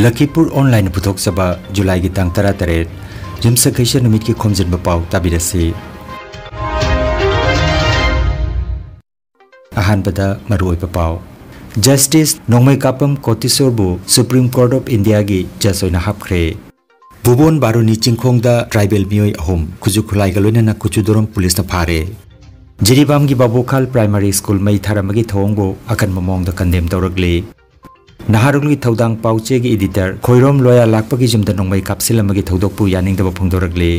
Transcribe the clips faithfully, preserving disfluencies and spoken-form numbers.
ꯂꯈꯤꯄꯨꯔ ꯑꯣꯟꯂꯥꯏꯟꯅ ꯄꯨꯊꯣꯛꯆꯕ ꯖꯨꯂꯥꯏꯒꯤ ꯇꯥꯡ ꯇꯔꯥꯇꯔꯦꯠ, ꯌꯨꯝꯁꯀꯩꯁ ꯅꯨꯃꯤꯠꯀꯤ ꯈꯣꯝꯖꯤꯟꯕ ꯄꯥꯎ ꯇꯥꯕꯤꯔꯁꯤ꯫ ꯑꯍꯥꯟꯕꯗ ꯃꯔꯨꯑꯣꯏꯕ ꯄꯥꯎ꯫ ꯖꯁꯇꯤꯁ ꯅꯣꯡꯃꯩꯀꯥꯄꯝ ꯀꯣꯇꯤꯁꯣꯔꯕꯨ Supreme Court of Indiaꯒꯤ ꯖꯖ ꯑꯣꯏꯅ ꯍꯥꯞꯈ꯭ꯔꯦ꯫ ꯚꯨꯕꯣꯟ ꯕꯥꯔꯨꯅꯤ ꯆꯤꯡꯈꯣꯡꯗ ꯇ꯭ꯔꯥꯏꯕꯦꯜ ꯃꯤꯑꯣꯏ ꯑꯍꯨꯝ ꯈꯨꯠꯁꯨ ꯈꯨꯠꯂꯥꯏꯒ ꯂꯣꯏꯅꯅ ꯀꯨꯆꯨꯗꯣꯔꯝ ꯄꯨꯂꯤꯁꯅ ꯐꯥꯔꯦ꯫ ꯖꯤꯔꯤꯕꯥꯝꯒꯤ ꯕꯥꯕꯣꯈꯥꯜ ꯄ꯭ꯔꯥꯏꯃꯥꯔꯤ ꯁ꯭ꯀꯨꯜ ꯃꯩ ꯊꯥꯔꯝꯕꯒꯤ ꯊꯧꯑꯣꯡꯕꯨ ꯑꯀꯟꯕ ꯃꯑꯣꯡꯗ ꯀꯟꯗꯦꯝ ꯇꯧꯔꯛꯂꯤ꯫ ꯅꯍꯥꯔꯣꯜꯒꯤ ꯊꯧꯗꯥꯡ ꯄꯥꯎꯆꯦꯒꯤ ꯏꯗꯤꯇꯔ ꯈꯣꯏꯔꯣꯝ ꯂꯣꯌꯥ ꯂꯥꯛꯄꯒꯤ ꯌꯨꯝꯗ ꯅꯣꯡꯃꯩ ꯀꯥꯞꯁꯤꯜꯂꯝꯕꯒꯤ ꯊꯧꯗꯣꯛꯄꯨ ꯌꯥꯅꯤꯡꯗꯕ ꯐꯣꯡꯗꯣꯔꯛꯂꯤ꯫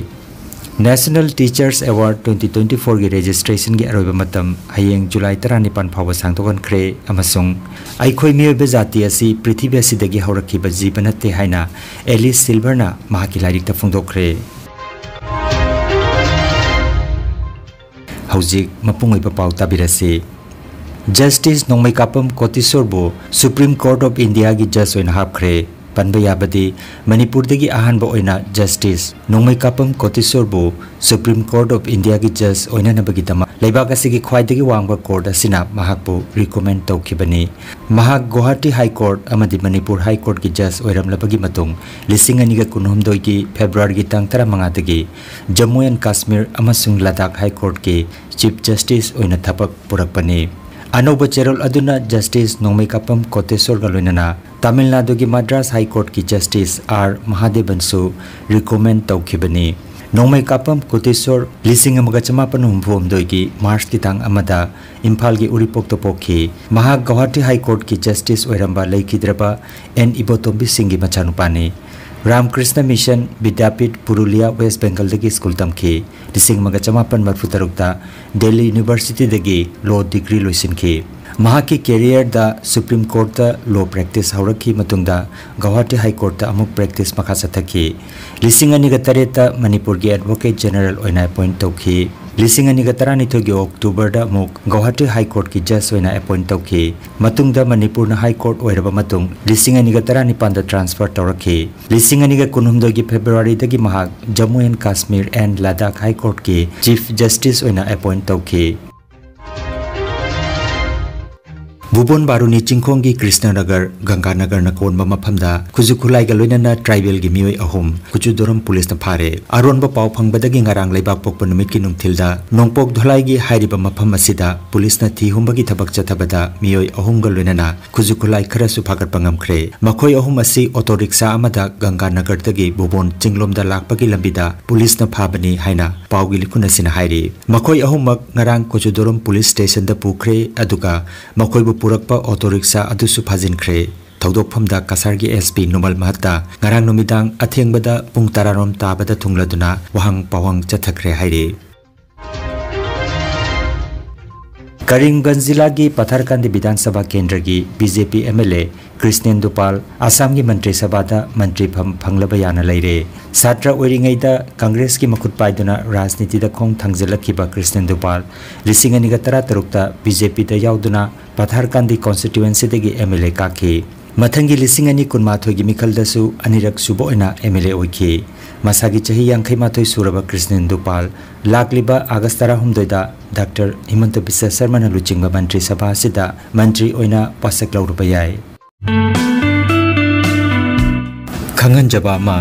National Teachers Award twenty twenty-fourꯒꯤ ꯔꯦꯖꯤꯁꯇ꯭ꯔꯦꯁꯟꯒꯤ ꯑꯔꯣꯏꯕ ꯃꯇꯝ ꯍꯌꯦꯡ ꯖꯨꯂꯥꯏ ꯇꯔꯥꯅꯤꯄꯥꯟ ꯐꯥꯎꯕ ꯁꯥꯡꯗꯣꯛꯍꯟꯈ꯭ꯔꯦ ꯑꯃꯁꯨꯡ ꯑꯩꯈꯣꯏ ꯃꯤꯑꯣꯏꯕ ꯖꯥꯇꯤ ꯑꯁꯤ ꯄ꯭ꯔꯤꯊꯤꯕꯤ ꯑꯁꯤꯗꯒꯤ ꯍꯧꯔꯛꯈꯤꯕ ꯖꯤꯕ ꯅꯠꯇꯦ ꯍꯥꯏꯅ ꯑꯦꯂꯤꯁ ꯁꯤꯜꯚꯔꯅ ꯃꯍꯥꯛꯀꯤ ꯂꯥꯏꯔꯤꯛꯇ ꯐꯣꯡꯗꯣꯛꯈ꯭ꯔꯦ꯫ ꯍꯧꯖꯤꯛ ꯃꯄꯨꯡ ꯑꯣꯏꯕ ꯄꯥꯎ ꯇꯥꯕꯤꯔꯁꯤ꯫ ꯖꯁꯇꯤꯁ ꯅꯣꯡꯃꯩꯀꯥꯄꯝ ꯀꯣꯇꯤꯁꯣꯔꯕꯨ Supreme Court of Indiaꯒꯤ ꯖꯁ ꯑꯣꯏꯅ ꯍꯥꯞꯈ꯭ꯔꯦ꯫ ꯄꯟꯕ ꯌꯥꯕꯗꯤ, ꯃꯅꯤꯄꯨꯔꯗꯒꯤ ꯑꯍꯥꯟꯕ ꯑꯣꯏꯅ ꯖꯁꯇꯤꯁ ꯅꯣꯡꯃꯩꯀꯥꯄꯝ ꯀꯣꯇꯤꯁꯣꯔꯕꯨ Supreme Court of Indiaꯒꯤ ꯖꯁ ꯑꯣꯏꯅꯅꯕꯒꯤꯗꯃꯛ ꯂꯩꯕꯥꯛ ꯑꯁꯤꯒꯤ ꯈ꯭ꯋꯥꯏꯗꯒꯤ ꯋꯥꯡꯕ ꯀꯣꯔꯠ ꯑꯁꯤꯅ ꯃꯍꯥꯛꯄꯨ ꯔꯤꯀꯣꯃꯦꯟ ꯇꯧꯈꯤꯕꯅꯤ꯫ ꯃꯍꯥꯛ ꯒꯨꯋꯥꯍꯥꯇꯤ ꯍꯥꯏ ꯀꯣꯔꯠ ꯑꯃꯗꯤ ꯃꯅꯤꯄꯨꯔ ꯍꯥꯏ ꯀꯣꯔꯠꯀꯤ ꯖꯁ ꯑꯣꯏꯔꯝꯂꯕꯒꯤ ꯃꯇꯨꯡ, ꯂꯤꯁꯤꯡ ꯑꯅꯤꯒ ꯀꯨꯟꯍꯨꯝꯗꯣꯏꯒꯤ ꯐꯦꯕ꯭ꯔꯨꯋꯥꯔꯤꯒꯤ ꯇꯥꯡ ꯇꯔꯥꯃꯉꯥꯗꯒꯤ ꯖꯝꯃꯨ ꯑꯦꯟ ꯀꯥꯁꯃꯤꯔ ꯑꯃꯁꯨꯡ ꯂꯗꯥꯈ ꯍꯥꯏ ꯀꯣꯔꯠꯀꯤ ꯆꯤꯐ ꯖꯁꯇꯤꯁ ꯑꯣꯏꯅ ꯊꯕꯛ ꯄꯨꯔꯛꯄꯅꯤ꯫ ꯑꯅꯧꯕ ꯆꯦꯔꯣꯜ ꯑꯗꯨꯅ ꯖꯁꯇꯤꯁ ꯅꯣꯡꯃꯩꯀꯥꯄꯝ ꯀꯣꯇꯦꯁꯣꯔꯒ ꯂꯣꯏꯅꯅ ꯇꯥꯃꯤꯜ ꯅꯥꯗꯨꯒꯤ ꯃꯗ꯭ꯔꯥꯁ ꯍꯥꯏ ꯀꯣꯔꯠꯀꯤ ꯖꯁꯇꯤꯁ ꯑꯥꯔ ꯃꯍꯥꯗꯦꯕꯟꯁꯨ ꯔꯤꯀꯣꯃꯦꯟ ꯇꯧꯈꯤꯕꯅꯤ꯫ ꯅꯣꯡꯃꯩꯀꯥꯄꯝ ꯀꯣꯇꯦꯁꯣꯔ ꯂꯤꯁꯤꯡ ꯑꯃꯒ ꯆꯃꯥꯄꯟ ꯍꯨꯝꯐꯨ ꯍꯨꯝꯗꯣꯏꯒꯤ ꯃꯥꯔꯆꯀꯤ ꯇꯥꯡ ꯑꯃꯗ ꯏꯝꯐꯥꯜꯒꯤ ꯎꯔꯤꯄꯣꯛꯇ ꯄꯣꯛꯈꯤ꯫ ꯃꯍꯥꯛ ꯒꯧꯍꯥꯇꯤ ꯍꯥꯏ ꯀꯣꯔꯠꯀꯤ ꯖꯁꯇꯤꯁ ꯑꯣꯏꯔꯝꯕ ꯂꯩꯈꯤꯗ꯭ꯔꯕ ꯑꯦꯟ ꯏꯕꯣꯇꯣꯝꯕꯤ ꯁꯤꯡꯒꯤ ꯃꯆꯥꯅꯨꯄꯥꯅꯤ꯫ ꯔꯥꯃꯀ꯭ꯔꯤꯁꯅ ꯃꯤꯁꯟ ꯕꯤꯗ꯭ꯌꯥꯄꯤꯊ, ꯄꯨꯔꯨꯂꯤꯌꯥ, ꯋꯦꯁ ꯕꯦꯡꯒꯜꯗꯒꯤ ꯁ꯭ꯀꯨꯜ ꯇꯝꯈꯤ꯫ ꯂꯤꯁꯤꯡ ꯑꯃꯒ ꯆꯃꯥꯄꯟ ꯃꯔꯤꯐꯨ ꯇꯔꯨꯛꯇ ꯗꯦꯜꯂꯤ ꯌꯨꯅꯤꯚꯔꯁꯤꯇꯤꯗꯒꯤ ꯂꯣ ꯗꯤꯒ꯭ꯔꯤ ꯂꯣꯏꯁꯤꯟꯈꯤ꯫ ꯃꯍꯥꯛꯀꯤ ꯀꯦꯔꯤꯌꯔꯗ ꯁꯨꯄ꯭ꯔꯤꯝ ꯀꯣꯔꯠꯇ ꯂꯣ ꯄ꯭ꯔꯦꯛꯇꯤꯁ ꯍꯧꯔꯛꯈꯤ, ꯃꯇꯨꯡꯗ ꯒꯧꯍꯥꯇꯤ ꯍꯥꯏ ꯀꯣꯔꯠꯇ ꯑꯃꯨꯛ ꯄ꯭ꯔꯦꯛꯇꯤꯁ ꯃꯈꯥ ꯆꯠꯊꯈꯤ꯫ ꯂꯤꯁꯤꯡ ꯑꯅꯤꯒ ꯇꯔꯦꯠꯇ ꯃꯅꯤꯄꯨꯔꯒꯤ ꯑꯦꯗꯚꯣꯀꯦꯠ ꯖꯦꯅꯔꯦꯜ ꯑꯣꯏꯅ ꯑꯦꯄꯣꯏꯟꯠ ꯇꯧꯈꯤ꯫ ꯂꯤꯁꯤꯡ ꯑꯅꯤꯒ ꯇꯔꯥꯅꯤꯊꯣꯏꯒꯤ ꯑꯣꯛꯇꯣꯕꯔꯗ ꯑꯃꯨꯛ ꯒꯧꯍꯥꯇꯤ ꯍꯥꯏ ꯀꯣꯔꯠꯀꯤ ꯖꯖ ꯑꯣꯏꯅ ꯑꯦꯄꯣꯏꯟꯠ ꯇꯧꯈꯤ꯫ ꯃꯇꯨꯡꯗ ꯃꯅꯤꯄꯨꯔꯅ ꯍꯥꯏ ꯀꯣꯔꯠ ꯑꯣꯏꯔꯕ ꯃꯇꯨꯡ, ꯂꯤꯁꯤꯡ ꯑꯅꯤꯒ ꯇꯔꯥꯅꯤꯄꯥꯟꯗ ꯇ꯭ꯔꯥꯟꯁꯐꯔ ꯇꯧꯔꯛꯈꯤ꯫ ꯂꯤꯁꯤꯡ ꯑꯅꯤꯒ ꯀꯨꯟꯍꯨꯝꯗꯣꯏꯒꯤ ꯐꯦꯕ꯭ꯔꯨꯋꯥꯔꯤꯗꯒꯤ ꯃꯍꯥꯛ Jammu and Kashmir and Ladakh High Courtꯀꯤ ꯆꯤꯐ ꯖꯁꯇꯤꯁ ꯑꯣꯏꯅ ꯑꯦꯄꯣꯏꯟꯠ ꯇꯧꯈꯤ꯫ ꯚꯨꯕꯣꯟ ꯕꯥꯔꯨꯅꯤ ꯆꯤꯡꯈꯣꯡꯒꯤ ꯀ꯭ꯔꯤꯁꯅꯅꯒꯔ, ꯒꯪꯒꯥꯅꯒꯔꯅ ꯀꯣꯟꯕ ꯃꯐꯝꯗ ꯈꯨꯖꯨ ꯈꯨꯠꯂꯥꯏꯒ ꯂꯣꯏꯅꯅ ꯇ꯭ꯔꯥꯏꯕꯦꯜꯒꯤ ꯃꯤꯑꯣꯏ ꯑꯍꯨꯝ ꯀꯨꯆꯨꯗꯣꯔꯝ ꯄꯨꯂꯤꯁꯅ ꯐꯥꯔꯦ꯫ ꯑꯔꯣꯟꯕ ꯄꯥꯎ ꯐꯪꯕꯗꯒꯤ ꯉꯔꯥꯡ ꯂꯩꯕꯥꯛꯄꯣꯛꯄ ꯅꯨꯃꯤꯠꯀꯤ ꯅꯨꯡꯊꯤꯜꯗ ꯅꯣꯡꯄꯣꯛ ꯙꯣꯂꯥꯏꯒꯤ ꯍꯥꯏꯔꯤꯕ ꯃꯐꯝ ꯑꯁꯤꯗ ꯄꯨꯂꯤꯁꯅ ꯊꯤ ꯍꯨꯝꯕꯒꯤ ꯊꯕꯛ ꯆꯠꯊꯕꯗ ꯃꯤꯑꯣꯏ ꯑꯍꯨꯝꯒ ꯂꯣꯏꯅꯅ ꯈꯨꯖꯨ ꯈꯨꯠꯂꯥꯏ ꯈꯔꯁꯨ ꯐꯥꯒꯠꯄ ꯉꯝꯈ꯭ꯔꯦ꯫ ꯃꯈꯣꯏ ꯑꯍꯨꯝ ꯑꯁꯤ ꯑꯣꯇꯣ ꯔꯤꯛꯁꯥ ꯑꯃꯗ ꯒꯪꯒꯥꯅꯒꯔꯗꯒꯤ ꯚꯨꯕꯣꯟ ꯆꯤꯡꯂꯣꯝꯗ ꯂꯥꯛꯄꯒꯤ ꯂꯝꯕꯤꯗ ꯄꯨꯂꯤꯁꯅ ꯐꯥꯕꯅꯤ ꯍꯥꯏꯅ ꯄꯥꯎꯒꯤ ꯂꯤꯈꯨꯟ ꯑꯁꯤꯅ ꯍꯥꯏꯔꯤ꯫ ꯃꯈꯣꯏ ꯑꯍꯨꯝꯃꯛ ꯉꯔꯥꯡ ꯀꯣꯆꯨꯗꯣꯔꯝ ꯄꯨꯂꯤꯁ ꯁ꯭ꯇꯦꯁꯟꯗ ꯄꯨꯈ꯭ꯔꯦ, ꯑꯗꯨꯒ ꯃꯈꯣꯏꯕꯨ ꯄꯨꯔꯛꯄ ꯑꯣꯇꯣ ꯔꯤꯛꯁꯥ ꯑꯗꯨꯁꯨ ꯐꯥꯖꯤꯟꯈ꯭ꯔꯦ꯫ ꯊꯧꯗꯣꯛꯐꯝꯗ ꯀꯁꯥꯔꯒꯤ ꯑꯦꯁ ꯄꯤ ꯅꯨꯃꯜ ꯃꯍꯠꯇ ꯉꯔꯥꯡ ꯅꯨꯃꯤꯗꯥꯡ ꯑꯊꯦꯡꯕꯗ ꯄꯨꯡ ꯇꯔꯥꯔꯣꯝ ꯇꯥꯕꯗ ꯊꯨꯡꯂꯗꯨꯅ ꯋꯥꯍꯪ ꯄꯥꯎꯍꯪ ꯆꯠꯊꯈ꯭ꯔꯦ ꯍꯥꯏꯔꯤ꯫ ꯀꯔꯤꯝꯒꯟꯖ ꯖꯤꯂꯥꯒꯤ ꯄꯊꯔꯀꯥꯟꯗꯤ ꯕꯤꯙꯥꯟ ꯁꯚꯥ ꯀꯦꯟꯗ꯭ꯔꯒꯤ B J P M L A Krishnendu Paul ꯑꯁꯥꯝꯒꯤ ꯃꯟꯇ꯭ꯔꯤ ꯁꯚꯥꯗ ꯃꯟꯇ꯭ꯔꯤ ꯐꯝ ꯐꯪꯂꯕ ꯌꯥꯅ ꯂꯩꯔꯦ꯫ ꯁꯥꯇ꯭ꯔ ꯑꯣꯏꯔꯤꯉꯩꯗ ꯀꯪꯒ꯭ꯔꯦꯁꯀꯤ ꯃꯈꯨꯠ ꯄꯥꯏꯗꯨꯅ ꯔꯥꯖꯅꯤꯇꯤꯗ ꯈꯣꯡ ꯊꯥꯡꯖꯤꯜꯂꯛꯈꯤꯕ ꯀ꯭ꯔꯤꯁꯅꯦꯟꯗꯨ ꯄꯥꯜ ꯂꯤꯁꯤꯡ ꯑꯅꯤꯒ ꯇꯔꯥꯇꯔꯨꯛꯇ ꯕꯤ ꯖꯦ ꯄꯤꯗ ꯌꯥꯎꯗꯨꯅ ꯄꯊꯥꯔꯀꯥꯟꯗꯤ ꯀꯣꯟꯁꯇꯤꯇ꯭ꯋꯦꯟꯁꯤꯗꯒꯤ ꯑꯦꯝ ꯑꯦꯜ ꯑꯦ ꯀꯥꯈꯤ꯫ ꯃꯊꯪꯒꯤ ꯂꯤꯁꯤꯡ ꯑꯅꯤ ꯀꯨꯟꯃꯥꯊꯣꯏꯒꯤ ꯃꯤꯈꯜꯗꯁꯨ ꯑꯅꯤꯔꯛ ꯁꯨꯕ ꯑꯣꯏꯅ ꯑꯦꯝ ꯑꯦꯜ ꯑꯦ ꯑꯣꯏꯈꯤ꯫ ꯃꯁꯥꯒꯤ ꯆꯍꯤ ꯌꯥꯡꯈꯩ ꯃꯥꯊꯣꯏ ꯁꯨꯔꯕ ꯀ꯭ꯔꯤꯁꯅꯦꯟꯗꯨ ꯄꯥꯜ ꯂꯥꯛꯂꯤꯕ ꯑꯥꯒꯁ ꯇꯔꯥꯍꯨꯝꯗꯣꯏꯗ ꯗꯥꯛꯇꯔ ꯍꯤꯃꯟꯇ ꯕꯤꯁ꯭ꯋ ꯁꯔꯃꯅ ꯂꯨꯆꯤꯡꯕ ꯃꯟꯇ꯭ꯔꯤ ꯁꯚꯥ ꯑꯁꯤꯗ ꯃꯟꯇ꯭ꯔꯤ ꯑꯣꯏꯅ ꯋꯥꯁꯛ ꯂꯧꯔꯨꯕ ꯌꯥꯏ꯫ ꯈꯪꯍꯟꯖꯕ ꯑꯃ,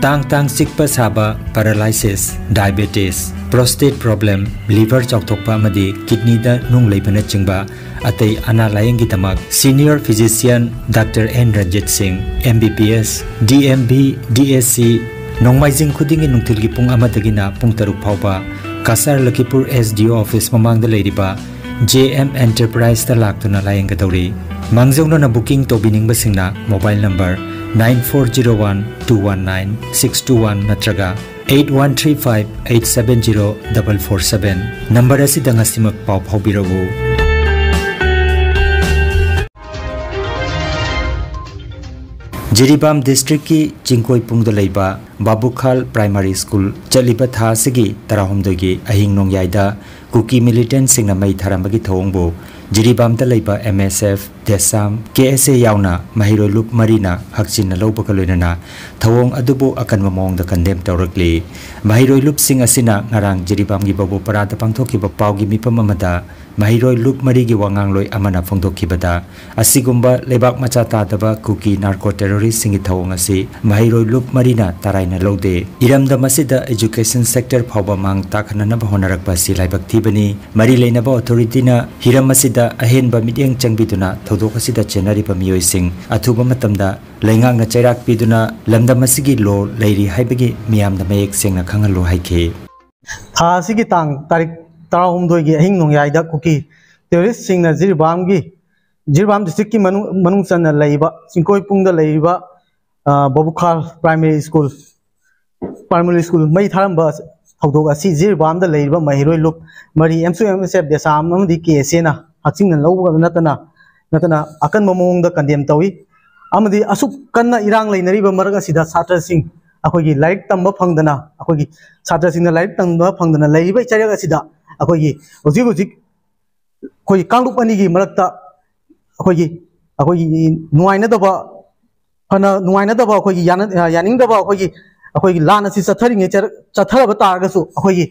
ꯇꯥꯡ ꯇꯥꯡ ꯆꯤꯛꯄ ꯁꯥꯕ, paralysis, diabetes, prostate problem, liver ꯆꯥꯎꯊꯣꯛꯄ ꯑꯃꯗꯤ ꯀꯤꯗꯅꯤꯗ ꯅꯨꯡ ꯂꯩꯕꯅꯆꯤꯡꯕ ꯑꯇꯩ ꯑꯅꯥ ꯂꯥꯌꯦꯡꯒꯤꯗꯃꯛ senior physician doctor N Ranjit Singh, M B B S, D M V, D S C, ꯅꯣꯡꯃꯥꯏꯖꯤꯡ ꯈꯨꯗꯤꯡꯒꯤ ꯅꯨꯡꯊꯤꯜꯒꯤ ꯄꯨꯡ ꯑꯃꯗꯒꯤꯅ ꯄꯨꯡ ꯇꯔꯨꯛ ꯐꯥꯎꯕ ꯀꯁꯥꯔ ꯂꯈꯤꯄꯨꯔ ꯑꯦꯁ ꯗꯤ ꯑꯣ ꯑꯣꯐꯤꯁ ꯃꯃꯥꯡꯗ ꯂꯩꯔꯤꯕ ꯖꯦ ꯑꯦꯝ ꯑꯦꯟꯇꯔꯄ꯭ꯔꯥꯏꯖꯇ ꯂꯥꯛꯇꯨꯅ ꯂꯥꯌꯦꯡꯒꯗꯧꯔꯤ꯫ ꯃꯥꯡꯖꯧꯅꯅ ꯕꯨꯀꯤꯡ ꯇꯧꯕꯤꯅꯤꯡꯕꯁꯤꯡꯅ mobile number nine four zero one two one nine six two one ꯅꯠꯇ꯭ꯔꯒ eight one three five eight seven zero double four seven number ꯑꯁꯤꯗ ꯉꯁꯤꯃꯛ ꯄꯥꯎ ꯐꯥꯎꯕꯤꯔꯛꯎ꯫ ꯖꯤꯔꯤꯕꯥꯝ ꯗꯤꯁꯇ꯭ꯔꯤꯛꯀꯤ ꯆꯤꯡꯀꯣꯏꯄꯨꯡꯗ ꯂꯩꯕ ꯕꯥꯕꯨꯈꯥꯜ ꯄ꯭ꯔꯥꯏꯃꯥꯔꯤ ꯁ꯭ꯀꯨꯜ ꯆꯠꯂꯤꯕ ꯊꯥ ꯑꯁꯤꯒꯤ ꯇꯔꯥꯍꯨꯝꯗꯣꯏꯒꯤ ꯑꯍꯤꯡ ꯅꯣꯡꯌꯥꯏꯗ ꯀꯨꯀꯤ ꯃꯤꯂꯤꯇꯦꯟꯠꯁꯤꯡꯅ ꯃꯩ ꯊꯥꯔꯝꯕꯒꯤ ꯊꯧꯑꯣꯡꯕꯨ ꯖꯤꯔꯤꯕꯥꯝꯗ ꯂꯩꯕ ꯑꯦꯝ ꯑꯦꯁ ꯑꯦꯐ, ꯗꯦꯁꯥꯝ, ꯀꯦ ꯑꯦꯁ ꯑꯦ ꯌꯥꯎꯅ ꯃꯍꯩꯔꯣꯏ ꯂꯨꯞ ꯃꯔꯤꯅ ꯍꯛꯆꯤꯟꯅ ꯂꯧꯕꯒ ꯂꯣꯏꯅꯅ ꯊꯧꯑꯣꯡ ꯑꯗꯨꯕꯨ ꯑꯀꯟꯕ ꯃꯑꯣꯡꯗ ꯀꯟꯗꯦꯝ ꯇꯧꯔꯛꯂꯤ꯫ ꯃꯍꯩꯔꯣꯏ ꯂꯨꯞꯁꯤꯡ ꯑꯁꯤꯅ ꯉꯔꯥꯡ ꯖꯤꯔꯤꯕꯥꯝꯒꯤ ꯕꯕꯨꯄꯔꯥꯗ ꯄꯥꯡꯊꯣꯛꯈꯤꯕ ꯄꯥꯎꯒꯤ ꯃꯤꯐꯝ ꯑꯃꯗ ꯃꯍꯩꯔꯣꯏ ꯂꯨꯞ ꯃꯔꯤꯒꯤ ꯋꯥꯉꯥꯡꯂꯣꯏ ꯑꯃꯅ ꯐꯣꯡꯗꯣꯛꯈꯤꯕꯗ, ꯑꯁꯤꯒꯨꯝꯕ ꯂꯩꯕꯥꯛ ꯃꯆꯥ ꯇꯥꯗꯕ ꯀꯨꯀꯤ ꯅꯥꯔꯀꯣ ꯇꯦꯔꯣꯔꯤꯁꯁꯤꯡꯒꯤ ꯊꯧꯑꯣꯡ ꯑꯁꯤ ꯃꯍꯩꯔꯣꯏ ꯂꯨꯞ ꯃꯔꯤꯅ ꯇꯔꯥꯏꯅ ꯂꯧꯗꯦ꯫ ꯏꯔꯝꯗꯝ ꯑꯁꯤꯗ education sector ꯐꯥꯎꯕ ꯃꯥꯡ ꯇꯥꯛꯍꯟꯅꯅꯕ ꯍꯣꯠꯅꯔꯛꯄ ꯑꯁꯤ ꯂꯥꯏꯕꯛ ꯊꯤꯕꯅꯤ꯫ ꯃꯔꯤ ꯂꯩꯅꯕ authorityꯅ ꯍꯤꯔꯝ ꯑꯁꯤꯗ ꯑꯍꯦꯟꯕ ꯃꯤꯠꯌꯦꯡ ꯆꯪꯕꯤꯗꯨꯅ ꯊꯧꯗꯣꯛ ꯑꯁꯤꯗ ꯆꯦꯟꯅꯔꯤꯕ ꯃꯤꯑꯣꯏꯁꯤꯡ ꯑꯊꯨꯕ ꯃꯇꯝꯗ ꯂꯩꯉꯥꯛꯅ ꯆꯩꯔꯥꯛ ꯄꯤꯗꯨꯅ ꯂꯝꯗꯝ ꯑꯁꯤꯒꯤ law ꯂꯩꯔꯤ ꯍꯥꯏꯕꯒꯤ ꯃꯤꯌꯥꯝꯗ ꯃꯌꯦꯛ ꯁꯦꯡꯅ ꯈꯪꯍꯜꯂꯨ ꯍꯥꯏꯈꯤ꯫ ꯊꯥ ꯑꯁꯤꯒꯤ ꯇꯥꯡ ꯇꯥꯔꯤꯛ ꯇꯔꯥꯍꯨꯝꯗꯣꯏꯒꯤ ꯑꯍꯤꯡ ꯅꯣꯡꯌꯥꯏꯗ ꯀꯨꯀꯤ terroristꯁꯤꯡꯅ ꯖꯤꯔꯤꯕꯥꯝꯒꯤ, ꯖꯤꯔꯤꯕꯥꯝ districtꯀꯤ ꯃꯅꯨꯡ, ꯃꯅꯨꯡ ꯆꯟꯅ ꯂꯩꯔꯤꯕ ꯆꯤꯡꯀꯣꯏ ꯄꯨꯡꯗ ꯂꯩꯔꯤꯕ, ꯑ, ꯕꯕꯨꯈꯥꯜ primary school, primary school ꯃꯩ ꯊꯥꯔꯝꯕ ꯊꯧꯗꯣꯛ ꯑꯁꯤ ꯖꯤꯔꯤꯕꯥꯝꯗ ꯂꯩꯔꯤꯕ ꯃꯍꯩꯔꯣꯏ ꯂꯨꯞ ꯃꯔꯤ, ꯑꯦꯝꯁꯨ ꯑꯦꯝ ꯑꯦꯁ ꯑꯦꯐ ꯗꯦꯁꯥꯝ ꯑꯃꯗꯤ ꯀꯦ ꯑꯦꯁ ꯑꯦꯅ ꯍꯛꯆꯤꯟꯅ ꯂꯧꯕ ꯅꯠꯇꯅ, ꯅꯠꯇꯅ ꯑꯀꯟꯕ ꯃꯑꯣꯡꯗ condemn ꯇꯧꯏ꯫ ꯑꯃꯗꯤ ꯑꯁꯨꯛ ꯀꯟꯅ ꯏꯔꯥꯡ ꯂꯩꯅꯔꯤꯕ ꯃꯔꯛ ꯑꯁꯤꯗ ꯁꯥꯇ꯭ꯔꯁꯤꯡ ꯑꯩꯈꯣꯏꯒꯤ ꯂꯥꯏꯔꯤꯛ ꯇꯝꯕ ꯐꯪꯗꯅ, ꯑꯩꯈꯣꯏꯒꯤ ꯁꯥꯇ꯭ꯔꯁꯤꯡꯅ ꯂꯥꯏꯔꯤꯛ ꯇꯝꯕ ꯐꯪꯗꯅ ꯂꯩꯔꯤꯕ ꯆꯩꯔꯛ ꯑꯁꯤꯗ ꯑꯩꯈꯣꯏꯒꯤ ꯍꯧꯖꯤꯛ ꯍꯧꯖꯤꯛ ꯑꯩꯈꯣꯏꯒꯤ ꯀꯥꯡꯂꯨꯞ ꯑꯅꯤꯒꯤ ꯃꯔꯛꯇ ꯑꯩꯈꯣꯏꯒꯤ, ꯑꯩꯈꯣꯏꯒꯤ ꯅꯨꯡꯉꯥꯏꯅꯗꯕ, ꯐꯅ ꯅꯨꯡꯉꯥꯏꯅꯗꯕ, ꯑꯩꯈꯣꯏꯒꯤ ꯌꯥꯅ-, ꯌꯥꯅꯤꯡꯗꯕ, ꯑꯩꯈꯣꯏꯒꯤ, ꯑꯩꯈꯣꯏꯒꯤ ꯂꯥꯟ ꯑꯁꯤ ꯆꯠꯊꯔꯤꯉꯩ ꯆꯠ-, ꯆꯠꯊꯔꯕ ꯇꯥꯔꯒꯁꯨ, ꯑꯩꯈꯣꯏꯒꯤ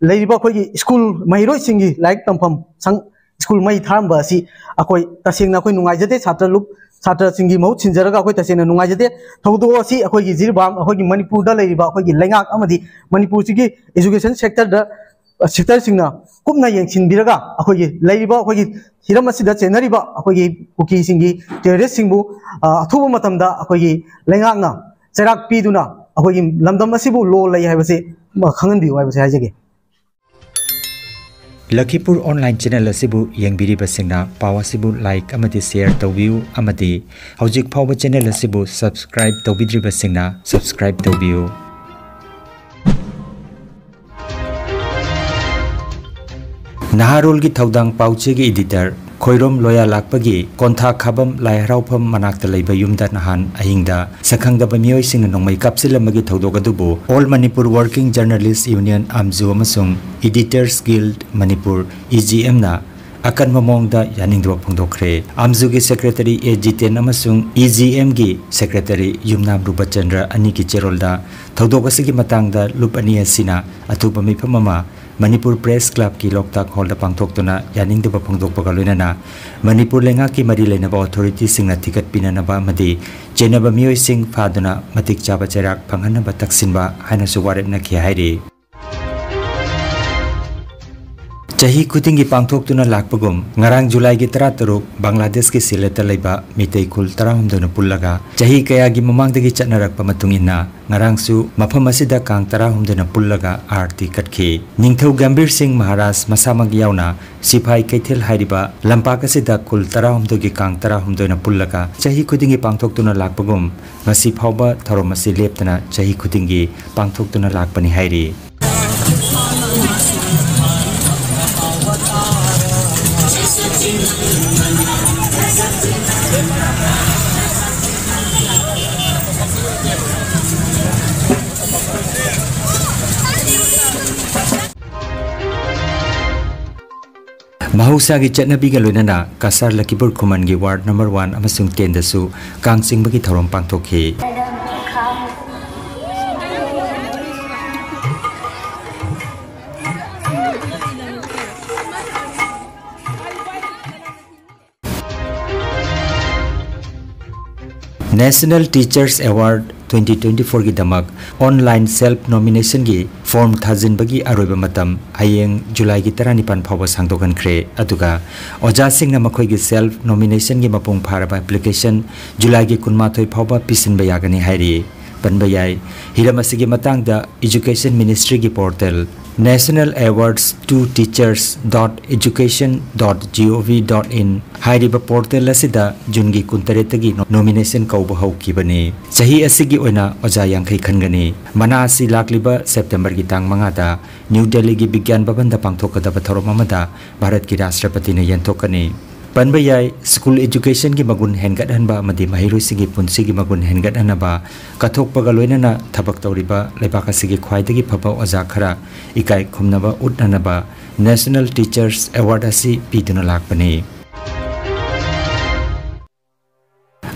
ꯂꯩꯔꯤꯕ ꯑꯩꯈꯣꯏꯒꯤ school ꯃꯍꯩꯔꯣꯏꯁꯤꯡꯒꯤ ꯂꯥꯏꯔꯤꯛ ꯇꯝꯐꯝ ꯁꯪ-, school ꯃꯩ ꯊꯥꯔꯝꯕ ꯑꯁꯤ ꯑꯩꯈꯣꯏ ꯇꯁꯦꯡꯅ ꯑꯩꯈꯣꯏ ꯅꯨꯡꯉꯥꯏꯖꯗꯦ꯫ ꯁꯥꯇ꯭ꯔ ꯂꯨꯞ, ꯁꯥꯇ꯭ꯔꯁꯤꯡꯒꯤ ꯃꯍꯨꯠ ꯁꯤꯟꯖꯔꯒ ꯑꯩꯈꯣꯏ ꯇꯁꯦꯡꯅ ꯅꯨꯡꯉꯥꯏꯖꯗꯦ꯫ ꯊꯧꯗꯣꯛ ꯑꯁꯤ ꯑꯩꯈꯣꯏꯒꯤ ꯖꯤꯔꯤꯕꯥꯝ, ꯑꯩꯈꯣꯏꯒꯤ ꯃꯅꯤꯄꯨꯔꯗ ꯂꯩꯔꯤꯕ ꯑꯩꯈꯣꯏꯒꯤ ꯂꯩꯉꯥꯛ ꯑꯃꯗꯤ ꯃꯅꯤꯄꯨꯔꯁꯤꯒꯤ education sectorꯗ, sectorꯁꯤꯡꯅ ꯀꯨꯞꯅ ꯌꯦꯡꯁꯤꯟꯕꯤꯔꯒ ꯑꯩꯈꯣꯏꯒꯤ ꯂꯩꯔꯤꯕ ꯑꯩꯈꯣꯏꯒꯤ ꯍꯤꯔꯝ ꯑꯁꯤꯗ ꯆꯦꯟꯅꯔꯤꯕ ꯑꯩꯈꯣꯏꯒꯤ ꯀꯨꯀꯤꯁꯤꯡꯒꯤ terroristꯁꯤꯡꯕꯨ, ꯑ, ꯑꯊꯨꯕ ꯃꯇꯝꯗ ꯑꯩꯈꯣꯏꯒꯤ ꯂꯩꯉꯥꯛꯅ ꯆꯩꯔꯥꯛ ꯄꯤꯗꯨꯅ ꯑꯩꯈꯣꯏꯒꯤ ꯂꯝꯗꯝ ꯑꯁꯤꯕꯨ law ꯂꯩ ꯍꯥꯏꯕꯁꯦ, ꯑ, ꯈꯪꯍꯟꯕꯤꯌꯨ ꯍꯥꯏꯕꯁꯦ ꯍꯥꯏꯖꯒꯦ꯫ ꯂꯈꯤꯄꯨꯔ online channel ꯑꯁꯤꯕꯨ ꯌꯦꯡꯕꯤꯔꯤꯕꯁꯤꯡꯅ ꯄꯥꯎ ꯑꯁꯤꯕꯨ like ꯑꯃꯗꯤ share ꯇꯧꯕꯤꯌꯨ ꯑꯃꯗꯤ ꯍꯧꯖꯤꯛ ꯐꯥꯎꯕ channel ꯑꯁꯤꯕꯨ subscribe ꯇꯧꯕꯤꯗ꯭ꯔꯤꯕꯁꯤꯡꯅ subscribe ꯇꯧꯕꯤꯌꯨ꯫ ꯅꯍꯥꯔꯣꯜꯒꯤ ꯊꯧꯗꯥꯡ ꯄꯥꯎꯆꯦꯒꯤ editor ꯈꯣꯏꯔꯣꯝ ꯂꯣꯌꯥ ꯂꯥꯛꯄꯒꯤ ꯀꯣꯟꯊꯥ ꯈꯥꯕꯝ ꯂꯥꯏ ꯍꯔꯥꯎꯐꯝ ꯃꯅꯥꯛꯇ ꯂꯩꯕ ꯌꯨꯝꯗ ꯅꯍꯥꯟ ꯑꯍꯤꯡꯗ ꯁꯛꯈꯪꯗꯕ ꯃꯤꯑꯣꯏꯁꯤꯡꯅ ꯅꯣꯡꯃꯩ ꯀꯥꯞꯁꯤꯜꯂꯝꯕꯒꯤ ꯊꯧꯗꯣꯛ ꯑꯗꯨꯕꯨ All Manipur Working Journalist Union, ꯑꯥꯝꯖꯨ, ꯑꯃꯁꯨꯡ Editors Guild Manipur, EGMꯅ ꯑꯀꯟꯕ ꯃꯑꯣꯡꯗ ꯌꯥꯅꯤꯡꯗꯕ ꯐꯣꯡꯗꯣꯛꯈ꯭ꯔꯦ꯫ ꯑꯥꯝꯖꯨꯒꯤ secretary ꯑꯦ ꯖꯤꯇꯦꯟ ꯑꯃꯁꯨꯡ EGMꯒꯤ secretary ꯌꯨꯝꯅꯥꯝ ꯔꯨꯄꯆꯟꯗ꯭ꯔ ꯑꯅꯤꯒꯤ ꯆꯦꯔꯣꯜꯗ ꯊꯧꯗꯣꯛ ꯑꯁꯤꯒꯤ ꯃꯇꯥꯡꯗ ꯂꯨꯞ ꯑꯅꯤ ꯑꯁꯤꯅ ꯑꯊꯨꯕ ꯃꯤꯐꯝ ꯑꯃ ꯃꯅꯤꯄꯨꯔ ꯄ꯭ꯔꯦꯁ ꯀ꯭ꯂꯕꯀꯤ ꯂꯣꯛꯇꯥꯛ ꯍꯣꯜꯗ ꯄꯥꯡꯊꯣꯛꯇꯨꯅ ꯌꯥꯅꯤꯡꯗꯕ ꯐꯣꯡꯗꯣꯛꯄꯒ ꯂꯣꯏꯅꯅ ꯃꯅꯤꯄꯨꯔ ꯂꯩꯉꯥꯛꯀꯤ ꯃꯔꯤ ꯂꯩꯅꯕ ꯑꯣꯊꯣꯔꯤꯇꯤꯁꯤꯡꯅ ꯊꯤꯒꯠꯄꯤꯅꯅꯕ ꯑꯃꯗꯤ ꯆꯦꯟꯅꯕ ꯃꯤꯑꯣꯏꯁꯤꯡ ꯐꯥꯗꯨꯅ ꯃꯇꯤꯛ ꯆꯥꯕ ꯆꯩꯔꯥꯛ ꯐꯪꯍꯟꯅꯕ ꯇꯛꯁꯤꯟꯕ ꯍꯥꯏꯅꯁꯨ ꯋꯥꯔꯦꯞꯅꯈꯤ ꯍꯥꯏꯔꯤ꯫ ꯆꯍꯤ ꯈꯨꯗꯤꯡꯒꯤ ꯄꯥꯡꯊꯣꯛꯇꯨꯅ ꯂꯥꯛꯄꯒꯨꯝ, ꯉꯔꯥꯡ ꯖꯨꯂꯥꯏꯒꯤ ꯇꯔꯥꯇꯔꯨꯛ, ꯕꯪꯒ꯭ꯂꯥꯗꯦꯁꯀꯤ ꯁꯤꯂꯦꯠꯇ ꯂꯩꯕ ꯃꯤꯇꯩ ꯈꯨꯜ ꯇꯔꯥꯍꯨꯝꯗꯣꯏꯅ ꯄꯨꯜꯂꯒ ꯆꯍꯤ ꯀꯌꯥꯒꯤ ꯃꯃꯥꯡꯗꯒꯤ ꯆꯠꯅꯔꯛꯄ ꯃꯇꯨꯡ ꯏꯟꯅ, ꯉꯔꯥꯡꯁꯨ ꯃꯐꯝ ꯑꯁꯤꯗ ꯀꯥꯡ ꯇꯔꯥꯍꯨꯝꯗꯣꯏꯅ ꯄꯨꯜꯂꯒ ꯑꯥꯔꯇꯤ ꯀꯠꯈꯤ꯫ ꯅꯤꯡꯊꯧ ꯒꯝꯚꯤꯔ ꯁꯤꯡ ꯃꯍꯥꯔꯥꯖ ꯃꯁꯥꯃꯛ ꯌꯥꯎꯅ ꯁꯤꯐꯥꯏ ꯀꯩꯊꯦꯜ ꯍꯥꯏꯔꯤꯕ ꯂꯝꯄꯥꯛ ꯑꯁꯤꯗ ꯈꯨꯜ ꯇꯔꯥꯍꯨꯝꯗꯣꯏꯒꯤ ꯀꯥꯡ ꯇꯔꯥꯍꯨꯝꯗꯣꯏꯅ ꯄꯨꯜꯂꯒ ꯆꯍꯤ ꯈꯨꯗꯤꯡꯒꯤ ꯄꯥꯡꯊꯣꯛꯇꯨꯅ ꯂꯥꯛꯄꯒꯨꯝ, ꯉꯁꯤ ꯐꯥꯎꯕ ꯊꯧꯔꯝ ꯑꯁꯤ ꯂꯦꯞꯇꯅ ꯆꯍꯤ ꯈꯨꯗꯤꯡꯒꯤ ꯄꯥꯡꯊꯣꯛꯇꯨꯅ ꯂꯥꯛꯄꯅꯤ ꯍꯥꯏꯔꯤ꯫ ꯃꯍꯧꯁꯥꯒꯤ ꯆꯠꯅꯕꯤꯒ ꯂꯣꯏꯅꯅ ꯀꯁꯥꯔ ꯂꯈꯤꯄꯨꯔ ꯈꯨꯃꯟꯒꯤ ꯋꯥꯔꯗ ꯅꯝꯕꯔ ꯋꯥꯟ ꯑꯃꯁꯨꯡ ꯇꯦꯟꯗꯁꯨ ꯀꯥꯡ ꯆꯤꯡꯕꯒꯤ ꯊꯧꯔꯝ ꯄꯥꯡꯊꯣꯛꯈꯤ꯫ National Teachers Award twenty twenty-four ꯒꯤꯗꯃꯛ online self nomination ꯒꯤ form ꯊꯥꯖꯤꯟꯕꯒꯤ ꯑꯔꯣꯏꯕ ꯃꯇꯝ ꯍꯌꯦꯡ ꯖꯨꯂꯥꯏꯒꯤ ꯇꯔꯥꯅꯤꯄꯥꯟ ꯐꯥꯎꯕ ꯁꯥꯡꯗꯣꯛꯍꯟꯈ꯭ꯔꯦ꯫ ꯑꯗꯨꯒ ꯑꯣꯖꯥꯁꯤꯡꯅ ꯃꯈꯣꯏꯒꯤ self nomination ꯒꯤ ꯃꯄꯨꯡ ꯐꯥꯔꯕ application ꯖꯨꯂꯥꯏꯒꯤ ꯀꯨꯟꯃꯥꯊꯣꯏ ꯐꯥꯎꯕ ꯄꯤꯁꯤꯟꯕ ꯌꯥꯒꯅꯤ ꯍꯥꯏꯔꯤ꯫ ꯄꯟꯕ ꯌꯥꯏ꯫ ꯍꯤꯔꯝ ꯑꯁꯤꯒꯤ ꯃꯇꯥꯡꯗ Education Ministry ꯒꯤ portal national awards to teachers dot education dot gov dot in ꯍꯥꯏꯔꯤꯕ portal ꯑꯁꯤꯗ ꯖꯨꯟꯒꯤ ꯀꯨꯟꯇꯔꯦꯠꯇꯒꯤ ꯅꯣ-, nomination ꯀꯧꯕ ꯍꯧꯈꯤꯕꯅꯤ꯫ ꯆꯍꯤ ꯑꯁꯤꯒꯤ ꯑꯣꯏꯅ ꯑꯣꯖꯥ ꯌꯥꯡꯈꯩ ꯈꯟꯒꯅꯤ꯫ ꯃꯅꯥ ꯑꯁꯤ ꯂꯥꯛꯂꯤꯕ ꯁꯦꯞꯇꯦꯝꯕꯔꯒꯤ ꯇꯥꯡ ꯃꯉꯥꯗ ꯅ꯭ꯌꯨ ꯗꯦꯜꯂꯤꯒꯤ ꯕꯤꯒ꯭ꯌꯥꯟ ꯚꯕꯟꯗ ꯄꯥꯡꯊꯣꯛꯀꯗꯕ ꯊꯧꯔꯝ ꯑꯃꯗ ꯚꯥꯔꯠꯀꯤ ꯔꯥꯁꯇ꯭ꯔꯄꯇꯤꯅ ꯌꯦꯟꯊꯣꯛꯀꯅꯤ꯫ ꯄꯟꯕ ꯌꯥꯏ, school education ꯒꯤ ꯃꯒꯨꯟ ꯍꯦꯟꯒꯠꯍꯟꯕ ꯑꯃꯗꯤ ꯃꯍꯩꯔꯣꯏꯁꯤꯡꯒꯤ ꯄꯨꯟꯁꯤꯒꯤ ꯃꯒꯨꯟ ꯍꯦꯟꯒꯠꯍꯟꯅꯕ ꯀꯠꯊꯣꯛꯄꯒ ꯂꯣꯏꯅꯅ ꯊꯕꯛ ꯇꯧꯔꯤꯕ ꯂꯩꯕꯥꯛ ꯑꯁꯤꯒꯤ ꯈ꯭ꯋꯥꯏꯗꯒꯤ ꯐꯕ ꯑꯣꯖꯥ ꯈꯔ ꯏꯀꯥꯏ ꯈꯨꯝꯅꯕ ꯎꯠꯅꯅꯕ National Teachers Award ꯑꯁꯤ ꯄꯤꯗꯨꯅ ꯂꯥꯛꯄꯅꯤ꯫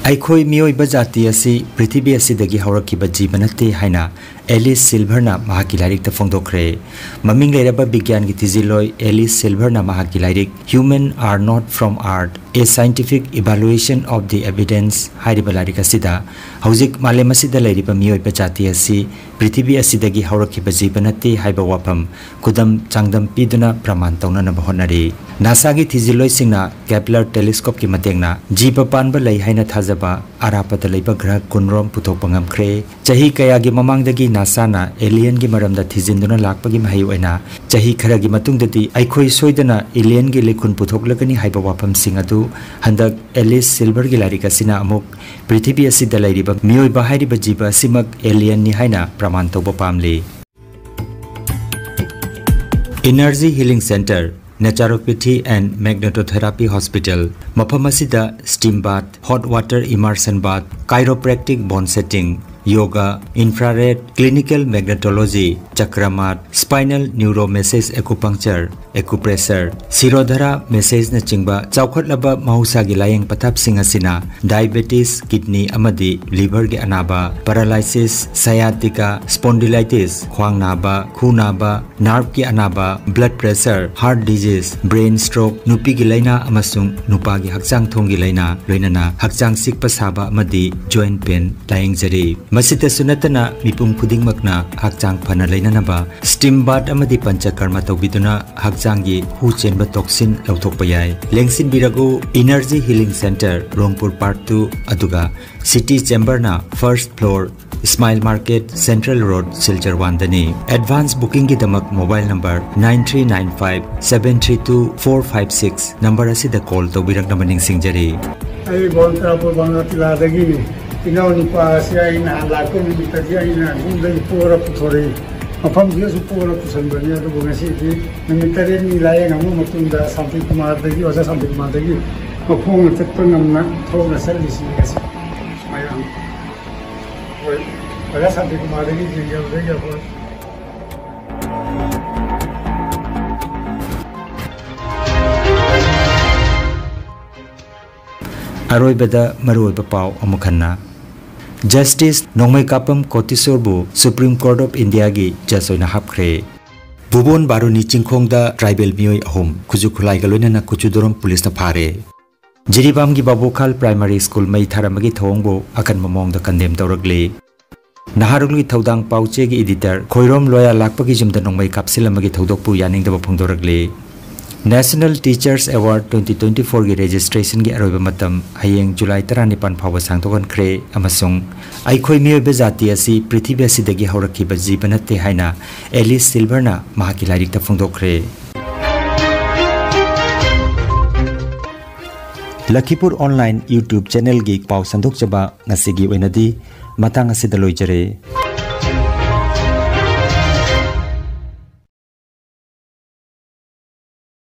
ꯑꯩꯈꯣꯏ ꯃꯤꯑꯣꯏꯕ ꯖꯥꯇꯤ ꯑꯁꯤ ꯄ꯭ꯔꯤꯊꯤꯕꯤ ꯑꯁꯤꯗꯒꯤ ꯍꯧꯔꯛꯈꯤꯕ ꯖꯤꯕ ꯅꯠꯇꯦ ꯍꯥꯏꯅ ꯑꯦꯂꯤꯁ ꯁꯤꯜꯚꯔꯅ ꯃꯍꯥꯛꯀꯤ ꯂꯥꯏꯔꯤꯛꯇ ꯐꯣꯡꯗꯣꯛꯈ꯭ꯔꯦ꯫ ꯃꯃꯤꯡ ꯂꯩꯔꯕ ꯕꯤꯒ꯭ꯌꯥꯟꯒꯤ ꯊꯤꯖꯤꯜꯂꯣꯏ ꯑꯦꯂꯤꯁ ꯁꯤꯜꯚꯔꯅ ꯃꯍꯥꯛꯀꯤ ꯂꯥꯏꯔꯤꯛ Human Are Not From Earth: A Scientific Evaluation of the Evidence ꯍꯥꯏꯔꯤꯕ ꯂꯥꯏꯔꯤꯛ ꯑꯁꯤꯗ ꯍꯧꯖꯤꯛ ꯃꯥꯂꯦꯝ ꯑꯁꯤꯗ ꯂꯩꯔꯤꯕ ꯃꯤꯑꯣꯏꯕ ꯖꯥꯇꯤ ꯑꯁꯤ ꯄ꯭ꯔꯤꯊꯤꯕꯤ ꯑꯁꯤꯗꯒꯤ ꯍꯧꯔꯛꯈꯤꯕ ꯖꯤꯕ ꯅꯠꯇꯦ ꯍꯥꯏꯕ ꯋꯥꯐꯝ ꯈꯨꯗꯝ ꯆꯥꯡꯗꯝ ꯄꯤꯗꯨꯅ ꯄ꯭ꯔꯃꯥꯟ ꯇꯧꯅꯅꯕ ꯍꯣꯠꯅꯔꯤ꯫ ꯅꯥꯁꯥꯒꯤ ꯊꯤꯖꯤꯜꯂꯣꯏꯁꯤꯡꯅ ꯀꯦꯞꯂꯔ ꯇꯦꯂꯤꯁꯀꯣꯞꯀꯤ ꯃꯇꯦꯡꯅ ꯖꯤꯕ ꯄꯥꯟꯕ ꯂꯩ ꯍꯥꯏꯅ ꯊꯥꯖꯕ ꯑꯔꯥꯞꯄꯗ ꯂꯩꯕ ꯒ꯭ꯔꯍ ꯀꯨꯟꯔꯣꯝ ꯄꯨꯊꯣꯛꯄ ꯉꯝꯈ꯭ꯔꯦ꯫ ꯆꯍꯤ ꯀꯌꯥꯒꯤ ꯃꯃꯥꯡꯗꯒꯤ ꯅꯥꯁꯥꯅ ꯑꯦꯂꯤꯌꯟꯒꯤ ꯃꯔꯝꯗ ꯊꯤꯖꯤꯟꯗꯨꯅ ꯂꯥꯛꯄꯒꯤ ꯃꯍꯩ ꯑꯣꯏꯅ, ꯆꯍꯤ ꯈꯔꯒꯤ ꯃꯇꯨꯡꯗꯗꯤ ꯑꯩꯈꯣꯏ ꯁꯣꯏꯗꯅ ꯑꯦꯂꯤꯌꯟꯒꯤ ꯂꯩꯈꯨꯟ ꯄꯨꯊꯣꯛꯂꯒꯅꯤ ꯍꯥꯏꯕ ꯋꯥꯐꯝꯁꯤꯡ ꯑꯗꯨ ꯍꯟꯗꯛ ꯑꯦꯂꯤꯁ ꯁꯤꯜꯚꯔꯒꯤ ꯂꯥꯏꯔꯤꯛ ꯑꯁꯤꯅ ꯑꯃꯨꯛ ꯄ꯭ꯔꯤꯊꯤꯕꯤ ꯑꯁꯤꯗ ꯂꯩꯔꯤꯕ ꯃꯤꯑꯣꯏꯕ ꯍꯥꯏꯔꯤꯕ ꯖꯤꯕ ꯑꯁꯤꯃꯛ ꯑꯦꯂꯤꯌꯟꯅꯤ ꯍꯥꯏꯅ ꯄ꯭ꯔꯃꯥꯟ ꯇꯧꯕ ꯄꯥꯝꯂꯤ꯫ Energy Healing Center, Naturopathy and Magnetotherapy Hospital, ꯃꯐꯝ ꯑꯁꯤꯗ steam bath, hot water immersion bath, chiropractic bone setting, yoga, infrared, clinical magnetology, ꯆꯀ꯭ꯔꯃꯥꯠ, spinal neuromassage acupuncture, acupressure, ꯁꯤꯔꯣꯙꯔꯥ ꯃꯦꯁꯦꯖꯅꯆꯤꯡꯕ ꯆꯥꯎꯈꯠꯂꯕ ꯃꯍꯧꯁꯥꯒꯤ ꯂꯥꯌꯦꯡ ꯄꯊꯥꯞꯁꯤꯡ ꯑꯁꯤꯅ diabetes, kidney ꯑꯃꯗꯤ liverꯒꯤ ꯑꯅꯥꯕ, paralysis, sciatica, spondylitis, ꯈ꯭ꯋꯥꯡ ꯅꯥꯕ, ꯈꯨ ꯅꯥꯕ, nerveꯀꯤ ꯑꯅꯥꯕ, blood pressure, heart disease, brain stroke, ꯅꯨꯄꯤꯒꯤ ꯂꯥꯏꯅꯥ ꯑꯃꯁꯨꯡ ꯅꯨꯄꯥꯒꯤ ꯍꯛꯆꯥꯡ ꯊꯣꯡꯒꯤ ꯂꯥꯏꯅꯥ, ꯂꯣꯏꯅꯅ ꯍꯛꯆꯥꯡ ꯆꯤꯛꯄ ꯁꯥꯕ ꯑꯃꯗꯤ joint pain ꯂꯥꯌꯦꯡꯖꯔꯤ꯫ ꯃꯁꯤꯗꯁꯨ ꯅꯠꯇꯅ ꯃꯤꯄꯨꯝ ꯈꯨꯗꯤꯡꯃꯛꯅ ꯍꯛꯆꯥꯡ ꯐꯅ ꯂꯩꯅꯅꯕ steam bath ꯑꯃꯗꯤ ꯄꯟꯆꯀꯔꯃ ꯇꯧꯕꯤꯗꯨꯅ ꯍꯛꯆꯥꯡꯒꯤ ꯍꯨ ꯆꯦꯟꯕ toxin ꯂꯧꯊꯣꯛꯄ ꯌꯥꯏ꯫ ꯂꯦꯡꯁꯤꯟꯕꯤꯔꯛꯎ, Energy Healing Center, ꯔꯣꯡꯄꯨꯔ Part two, ꯑꯗꯨꯒ City Chamberꯅ first floor, Smile Market, Central Road, Silchar one ꯗꯅꯤ꯫ Advance bookingꯒꯤꯗꯃꯛ mobile number nine three nine five seven three two four five six number ꯑꯁꯤꯗ call ꯇꯧꯕꯤꯔꯛꯅꯕ ꯅꯤꯡꯁꯤꯡꯖꯔꯤ꯫ ꯑꯩ ꯕꯣꯟ ꯇꯔꯥꯄꯨꯔ ꯕꯪꯒꯥꯇꯤꯂꯥꯗꯒꯤꯅꯤ꯫ ꯏꯅꯥꯎ ꯅꯨꯄꯥ ꯑꯁꯤ ꯑꯩ ꯅꯍꯥꯟ ꯂꯥꯛꯄ ꯅꯨꯃꯤꯠꯇꯗꯤ ꯑꯩꯅ ꯌꯨꯝꯗꯒꯤ ꯄꯣꯔ ꯄꯨꯊꯣꯔꯛꯏ꯫ ꯃꯐꯝꯁꯤꯗꯁꯨ ꯄꯣꯔ ꯄꯨꯁꯟꯕꯅꯤ꯫ ꯑꯗꯨꯕꯨ ꯉꯁꯤꯗꯤ ꯅꯨꯃꯤꯠ ꯇꯔꯦꯠꯅꯤ ꯂꯥꯌꯦꯡꯉꯕ ꯃꯇꯨꯡꯗ ꯁꯥꯟꯇꯤ ꯀꯨꯃꯥꯔꯗꯒꯤ, ꯑꯣꯖꯥ ꯁꯥꯟꯇꯤ ꯀꯨꯃꯥꯔꯗꯒꯤ ꯃꯈꯣꯡꯅ ꯆꯠꯄ ꯉꯝꯅ ꯊꯣꯛꯅ ꯆꯠꯂꯤꯁꯤ ꯉꯁꯤ ꯃꯌꯥꯝ꯫ ꯍꯣꯏ, ꯑꯣꯖꯥ ꯁꯥꯟꯇꯤ ꯀꯨꯃꯥꯔꯗꯒꯤ ꯌꯦꯡꯖꯕꯗꯒꯤ ꯑꯩꯈꯣꯏ ꯑꯔꯣꯏꯕꯗ ꯃꯔꯨꯑꯣꯏꯕ ꯄꯥꯎ ꯑꯃꯨꯛ ꯍꯟꯅ꯫ Justice ꯅꯣꯡꯃꯩꯀꯥꯄꯝ ꯀꯣꯇꯤꯁꯣꯔꯕꯨ Supreme Court of Indiaꯒꯤ judge ꯑꯣꯏꯅ ꯍꯥꯞꯈ꯭ꯔꯦ꯫ ꯚꯨꯕꯣꯟ ꯕꯥꯔꯨꯅꯤ ꯆꯤꯡꯈꯣꯡꯗ tribal ꯃꯤꯑꯣꯏ ꯑꯍꯨꯝ ꯈꯨꯠꯁꯨ ꯈꯨꯠꯂꯥꯏꯒ ꯂꯣꯏꯅꯅ ꯀꯨꯆꯨꯗꯣꯔꯝ ꯄꯨꯂꯤꯁꯅ ꯐꯥꯔꯦ꯫ ꯖꯤꯔꯤꯕꯥꯝꯒꯤ ꯕꯥꯕꯣꯈꯥꯜ Primary School ꯃꯩ ꯊꯥꯔꯝꯕꯒꯤ ꯊꯧꯑꯣꯡꯕꯨ ꯑꯀꯟꯕ ꯃꯑꯣꯡꯗ condemn ꯇꯧꯔꯛꯂꯤ꯫ ꯅꯍꯥꯔꯣꯜꯒꯤ ꯊꯧꯗꯥꯡ ꯄꯥꯎꯆꯦꯒꯤ editor ꯈꯣꯏꯔꯣꯝ ꯂꯣꯌꯥ ꯂꯥꯛꯄꯒꯤ ꯌꯨꯝꯗ ꯅꯣꯡꯃꯩ ꯀꯥꯞꯁꯤꯜꯂꯝꯕꯒꯤ ꯊꯧꯗꯣꯛꯄꯨ ꯌꯥꯅꯤꯡꯗꯕ ꯐꯣꯡꯗꯣꯔꯛꯂꯤ꯫ National Teachers Award twenty twenty-fourꯒꯤ registrationꯒꯤ ꯑꯔꯣꯏꯕ ꯃꯇꯝ ꯍꯌꯦꯡ July ꯇꯔꯥꯅꯤꯄꯥꯟ ꯐꯥꯎꯕ ꯁꯥꯡꯗꯣꯛꯍꯟꯈ꯭ꯔꯦ ꯑꯃꯁꯨꯡ ꯑꯩꯈꯣꯏ ꯃꯤꯑꯣꯏꯕ ꯖꯥꯇꯤ ꯑꯁꯤ ꯄ꯭ꯔꯤꯊꯤꯕꯤ ꯑꯁꯤꯗꯒꯤ ꯍꯧꯔꯛꯈꯤꯕ ꯖꯤꯕ ꯅꯠꯇꯦ ꯍꯥꯏꯅ Alice Silverꯅ ꯃꯍꯥꯛꯀꯤ ꯂꯥꯏꯔꯤꯛꯇ ꯐꯣꯡꯗꯣꯛꯈ꯭ꯔꯦ꯫ ꯂꯈꯤꯄꯨꯔ Online YouTube channelꯒꯤ ꯄꯥꯎ ꯁꯟꯗꯣꯛꯆꯕ ꯉꯁꯤꯒꯤ ꯑꯣꯏꯅꯗꯤ ꯃꯇꯥꯡ ꯑꯁꯤꯗ ꯂꯣꯏꯖꯔꯦ꯫